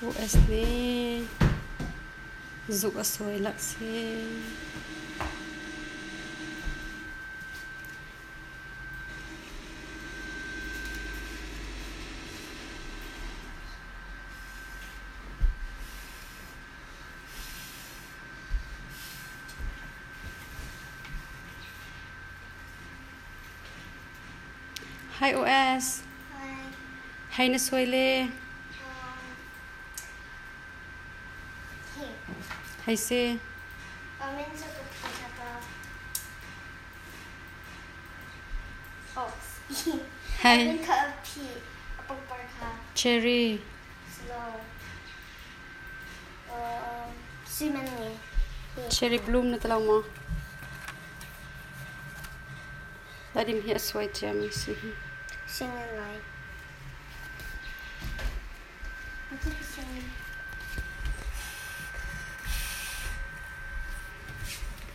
US nih zuk a suai lak si. Hi OS. Hi na suai le. Hi si. Hi. Cherry. Cherry bloom na talo maw? Ladim hi a suai ciami si hi.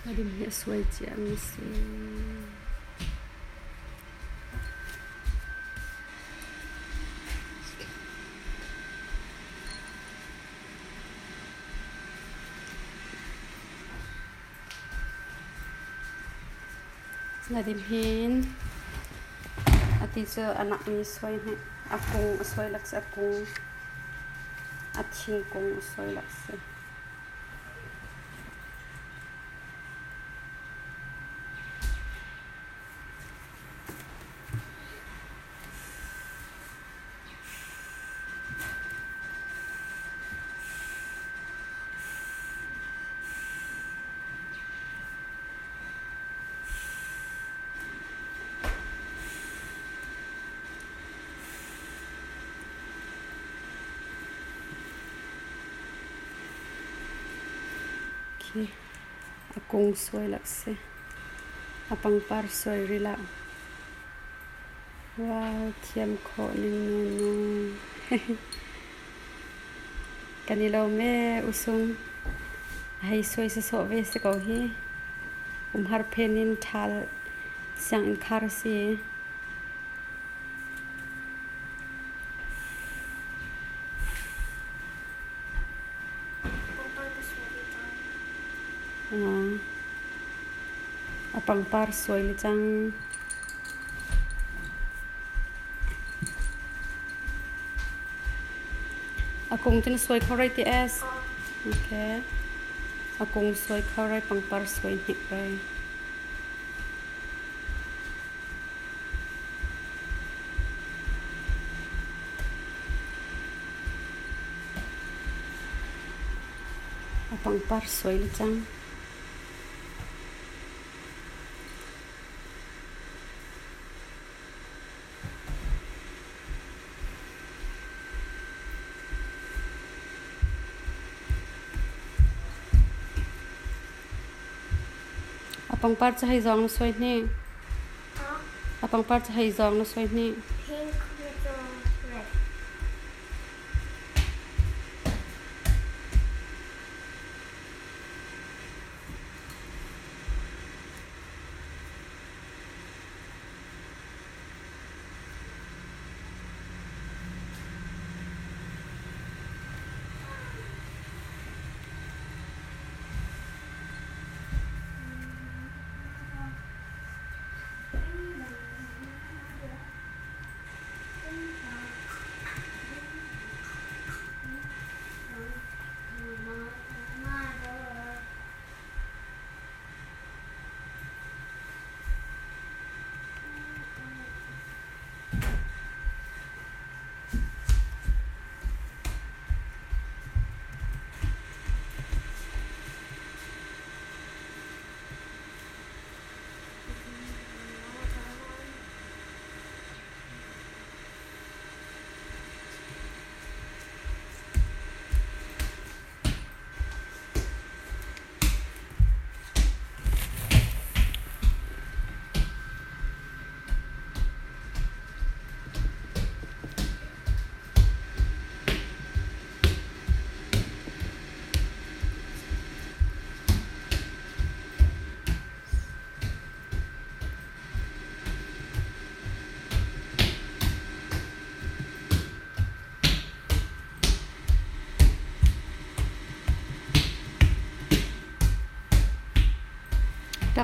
Ladim hi a suai ciami si. Nadim hin ati cu a nakmi suai hnek a kung a suai lak si a kung a thingkung a suai lak si. Khi a kung suai lak si. A pangpar suai ril ah. Wow, thiam khawh ning nu. Kan i lawm ee, usung. A hei suai sawsawh ve si ko hi. Umhar phen in ṭhal sianginn khar a si. A pangpar suai le cang. A kung cu na suai kho rai ti es. Okay. A kung suai kho rai pangpar suai hnik rai. A pangpar suai le cang. A pangpar cu hei zawng na suai hni. A pangpar cu hei zawng na suai hni. Pink little red.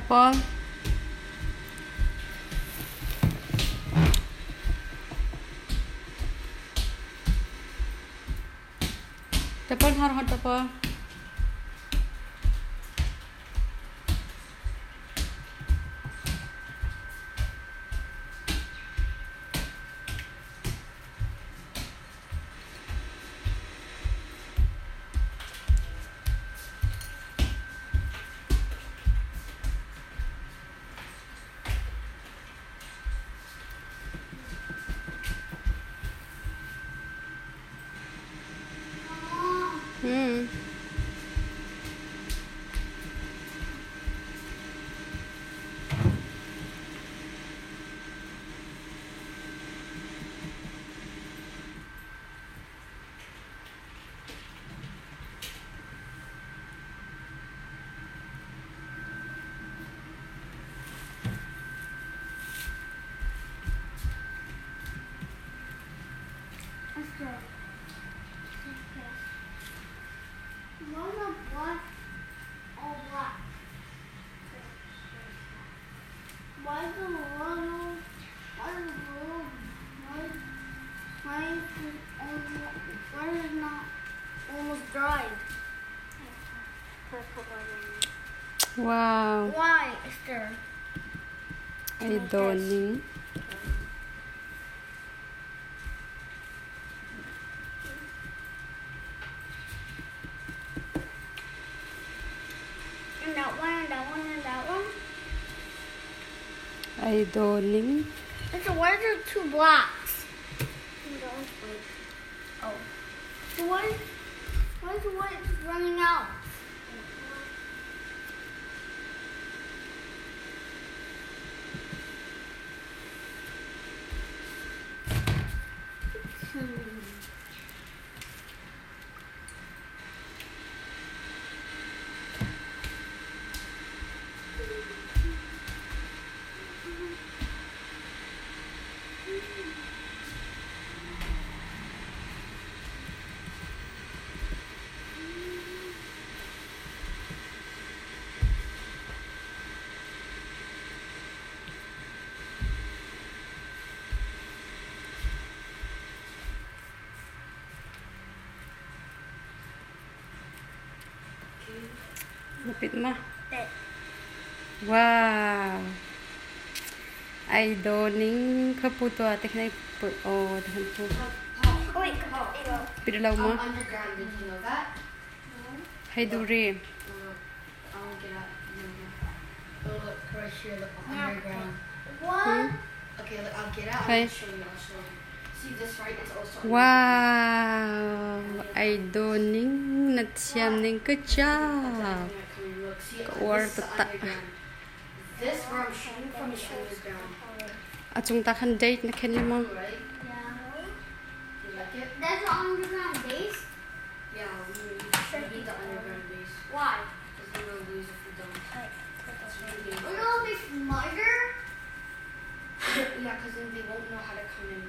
Tapol. Tapol har hot tapol. Why the little, why the little, why, why is it almost, why is it not almost dried? Wow. Why is there? Ai dawning. And that one, and that one, and that one. Ai dawning. And so why are there two blocks? That one's white. Oh. So why is the white running out? Lapit ma. Wow. Ai dawning ka pu to ate khnai pu o dhan pu. Oh wait. Pidlaw ma. I'm underground, did you know that? Hey duri. Look, I'll get out. Oh, look, right here, look, I'm underground. What? Okay, look, I'll get out. Hey. I'll show you, I'll show you. See this right? It's also Wow. Ai dawning na thiam ning ka cha. underground. Look, see, Or this is the ta- underground. This where I'm shooting from is underground, Achung ta khan date na khen le ma. right? Yeah. You like it? That's an underground base? Yeah, we need the underground base. Why? Because we will lose if we don't. It's really dangerous. Will it be smarter? Yeah, because then they won't know how to come in.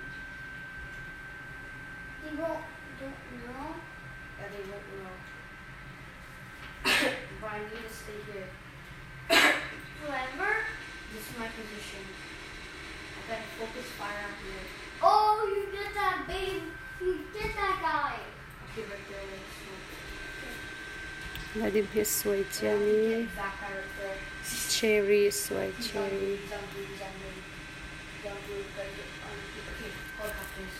They won't, don't know. Yeah, they won't know. But I need to stay here. Forever? This is my position. I gotta focus fire out here. Oh, you get that babe. You get that guy. Okay, right there. Like, smoke. Ladim hi suai Yeah, chiami. get that guy right there. Cherry suai He's on cherry. blue, he's on blue, he's on blue. He's on blue. Gotta get on. Okay, helicopters.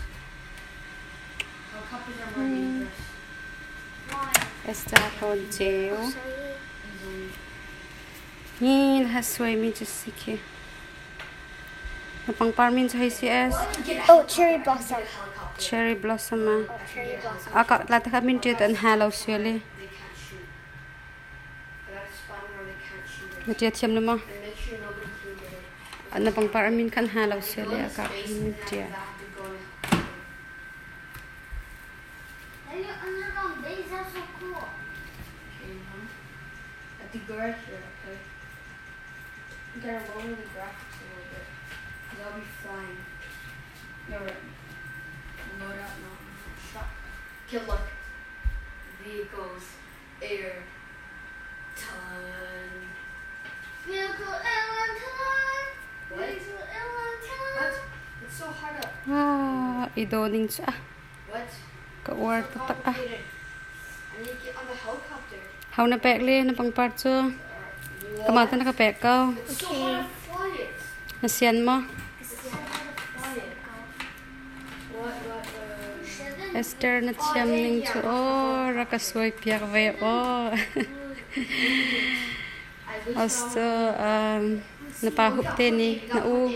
Helicopters are more dangerous. Why? Esta kon cheo. Sorry. Easily. Ni ha suai mi chu sikhe. Na pangpar min chu hai si es. Get a Oh, cherry helicopter. blossom. Get a helicopter. Cherry blossom ma. Oh, cherry blossom. Aka la ta kha min te tan ha lo suai le. They can't shoot. I gotta spawn where they can't shoot us. Na tia thiam le ma. And make sure nobody can get it. Na pangpar min khan ha lo suai Go le in aka space min and then tia. after that, have to go in a helicopter. And your underground base, that's so cool. Okay, mom. I have to go right here, okay? You gotta lower the graphics a little bit. Because I'll be flying. No, right. Load out now. Shot. Okay, look. Vehicles. Air. Ton. Vehicles What? What? It's so hard to. Ah, i dawh ning cu ah What? ka uar So taktak ah. complicated. I need to get on the helicopter. Ho na pek le na pangpar cu? Kamah te na ka pek ko. It's so hard to fly it. Na sian maw? It's so hard to fly it. What? What? What? Esther na thiam ning cu aw rak ka suai piak ve aw. I wish Also na pa hup te ni na u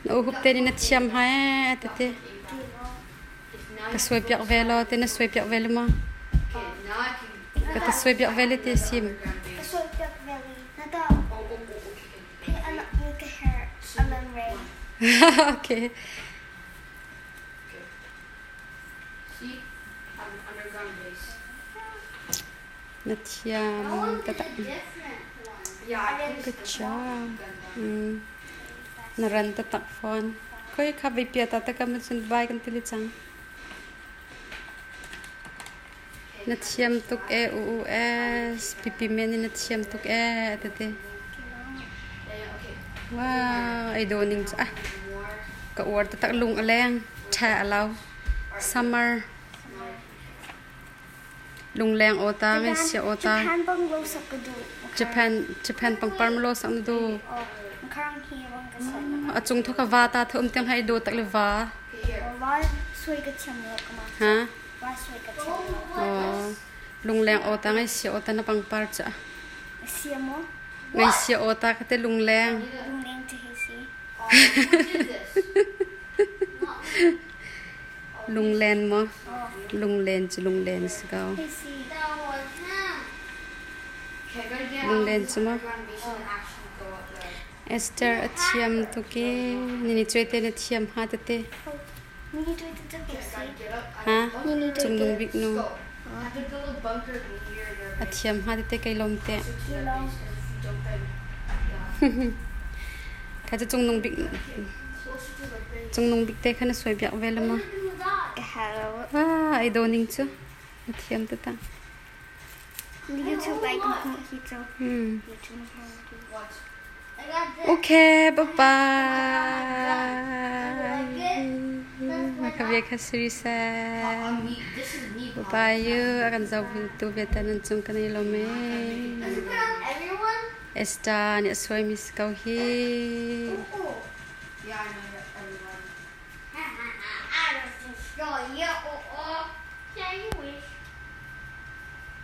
na u hup te ni na thiam hai tete. Ka suai piak ve lo te na suai piak ve le maw? Okay, now I can. Ka ta suai piak ve le te sim. Ka suai piak ve li. Na ta Oh, oh, oh, okay. pe anak mi ka her alam re. Okay. Okay. See? I'm underground base. Na thiam tatak. Yeah, I placed Good the job. gun down. Na ran tatak fawn. Khoi kha vi pia ta ta ka ma cun vai kan tili cang. Na thiam tuk e u u s pipi men na thiam tuk e tete. Yeah, yeah, okay. Wow, ai do ning chu ah More. ka uar tatak lung aleng tha alaw summer lungleng ota ngai sia ota Japan bungalow sak ka du. Japan Japan pangpar malo sak na du Oh, karang hi bang ka sak na. achung thoka va ta thum tiang hai do tak le va Okay, here. Wa suai ka thiam lo ka ma. ha Wa suai ka thiam lo. oh lungleng ota ngai sia ota na pangpar cha Sia mo ngai sia ota ka te lungleng lung leng te he si. Oh, who did this? lunglen mo Oh, lunglen chu lunglen si kau he si. Okay, I gotta get out of lunglen this chu mo underground base and actually go up there. Esther a thiam tu ke nini choi te na thiam ha te te Oh, ni ni tu te Okay, te I si. gotta get up. ha I, Ni ni tu chung te. nung bik nu Let's go. I have to build a bunker near their a base. thiam ha te te kai lom te Closer to Ki their lo. base, and if you don't, then yeah. kha chu chung nung bik Closer to their base. chung nung bik te khana soi biak vel ma Ka hello. wa ai do ning chu a thiam te ta YouTube ai ka hmu hi chu. YouTube hmu hi. What? Okay, bye bye. Maka kha siri sa. Me, this is me. Bye bye you. Akan zau tu beta nan chung kanai lo me. Esta ni asoi miss kau hi. Yeah, I know that everyone. Yeah, oh, oh.